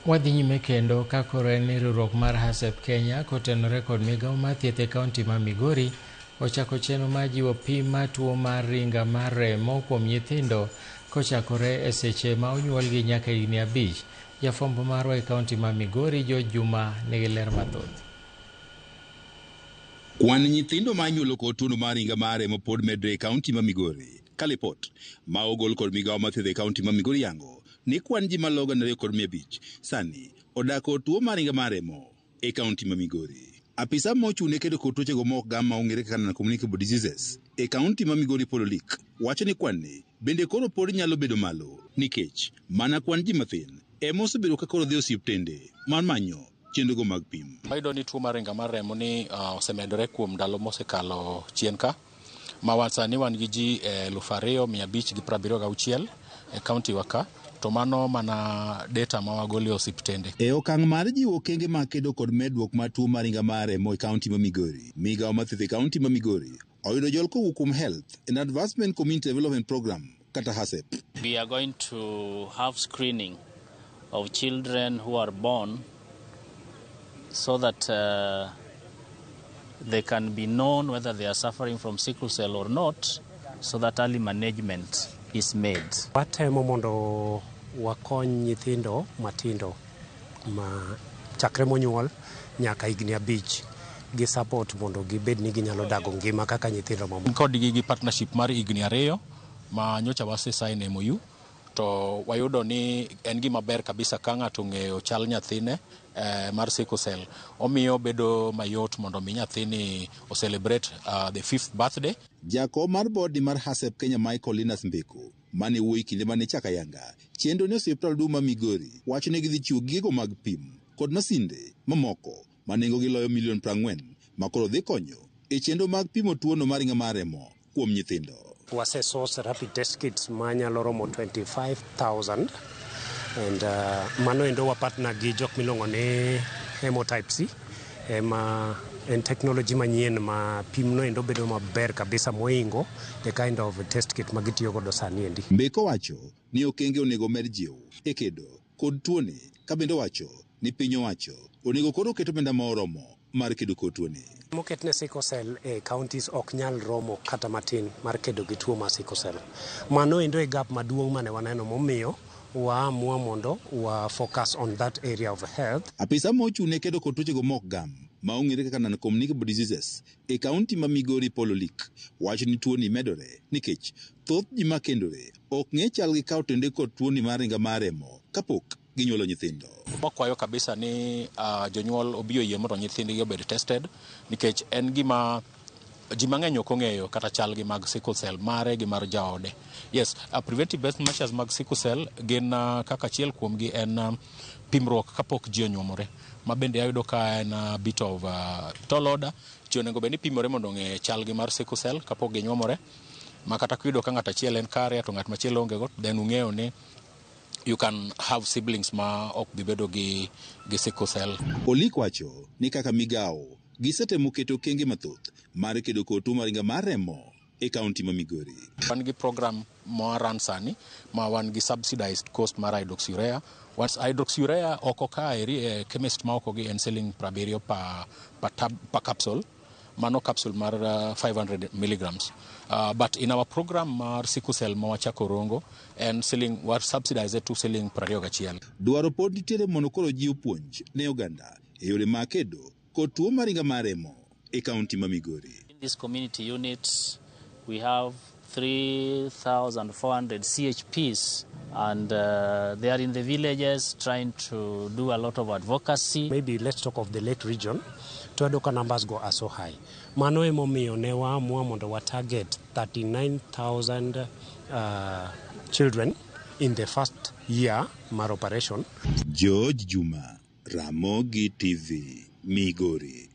Wadhi nyime kendo ka koro en ni riwruok mar HACCP Kenya kotenore kod migawo mar thieth e kaunti ma Migori ochako chenro mar jiwo pim mar tuo mar ringa mar remo kuom nyithindo kochakore e seche ma onyuolgi nyaka higni 5. Jafwambo marwa e kaunti ma Migori George Juma nigi ler mathoth. Kwan nyithindo ma inyuolo kod tuono mar ringa mar remo pod medre e kaunti ma Migori. Ka lipot ma ogol kod migawo mar thieth e kaunti ma Migori yango ni kwan ji maloyo 2500 sani odak kod tuo mar ringa mar remo e kaunti ma Migori. Apisa ma ochung' ne kedo kod tuochego ma ok gam ma ong'ere kaka non-communicable diseases e kaunti ma Migori Paul Olik wacho ni kwan ni bende koro pod nyalo bedo malo nikech mana kwan ji mathin ema osebedo ka koro dhi osiptende mar manyo chenrogo mag pim. Wayudo ni tuo mar ringa mar remo ni osemedore kuom ndalo mosekalo chien ka. Ma sani wan gi ji 2576 e kaunti wa ka, to mano mana data ma wagolo e osiptende. E okang' mar jiwo okenge mag kedo kod medruok mar tuo mar ringa mar remo e kaunti ma Migori, migawo mar thieth e kaunti ma Migori oyudo jol kowuok kuom Health and Advancement Community Development Program kata HACCP. We are going to have screening of children who are born so that they can be known whether they are suffering from sickle cell or not, so that early management is made. Watemo mondo wakony nyithindo matindo ma chakre monyuol nyaka higni 5 gi support mondo gibed ni ginyalo dago ngima kaka nyithindo mamoko. Kodgi gi partnership mar higni 2 ma nyocha wase sign MOU, to wayudo ni en gima ber kabisa ka ng'ato ong'eyo chal nyathine mar sickle cell. Omiyo bedo mayot mondo mi nyathini o celebrate the 5th birthday. Jakom mar bodi mar HACCP Kenya Michael Linus Mbeko mane wuoyi kinde mane chako ayanga chenro ne osiptal duong' ma Migori wacho ni gidhi chiwo gigego mag pim kod masinde mamoko ma nengogi loyo milion 40 ma koro dhi konyo e chenro mag pimo tuono mar ringa mar remo kuom nyithindo. Wase source rapid test kits manyalo romo 25,000 and mano endo wa partner gi jok miluongo ni Hemotype C ema en technology manyien ma pim no endo bedo maber kabisa moingo the kind of test kit ma gitiyo godo sani endi. Mbeko wacho ni okenge onego med jiw e kedo kod tuoni ka bende owacho ni piny owacho onego koro ket omenda ma oromo mar kedo kod tuoni. Moket ne sickle cell e counties ok nyal romo kata matin mar kedo gi tuo mar sickle cell. Mano endo e gap maduong' mane waneno momiyo waamua mondo wa focus on that area of health. Apisa ma ochung' ne kedo kod tuochego ma ok gam ma ong'ere kaka non-communicable diseases e kaunti ma Migori Paul Olik wacho ni tuoni medore nikech thoth ji ma kendore ok ng'e chal gi kawo tende kod tuoni mar ringa mar remo kapok ginyuolo nyithindo. Wakwayo kabisa ni jonyuol obi oyie mondo nyithindgi obed tested nikech en gima ji mang'eny ok ong'eyo kata chal gi mag sickle cell mare gi mar jaode. Yes, preventive best measures mag sickle cell gin kaka achiel kuomgi en pimruok kapok ji onyuomore. Ma bende ayudo ka en bit of tall order. Ji onego bed ni pimore mondo ong'e chal gi mar sickle cell kapok ginyuomore. Ma kata kiyudo ka ng'ato achiel en carrier to ng'at machielo onge go, then ung'eyo ni you can have siblings ma ok bi bedo gi sickle cell. Olik wacho ni kaka migawo gisetemo keto okenge mathoth mar kedo kod tuo mar ringa mar remo e kaunti ma Migori. Wan gi program ma run sani ma wan gi subsidized cost mar hydroxyurea. Once hydroxyurea oko kaeri e chemist ma oko gi en siling 70 pa capsule. Mano capsule mar 500 milligrams. But in our program mar sickle cell ma wachako Rongo en siling war subsidized to siling 21. Dwaro pod nitiere mondo koro jiw puonj ne oganda e yore mag kedo kod tuo mar ringa mar remo e kaunti ma Migori. In this community unit we have 3,400 CHPs and they are in the villages trying to do a lot of advocacy. Maybe let's talk of the Lake region. To yudo ka numbers go are so high. Mano emomiyo ne waamua mondo wa target 39,000 children in the first year mar operation. George Juma, Ramogi TV, Migori.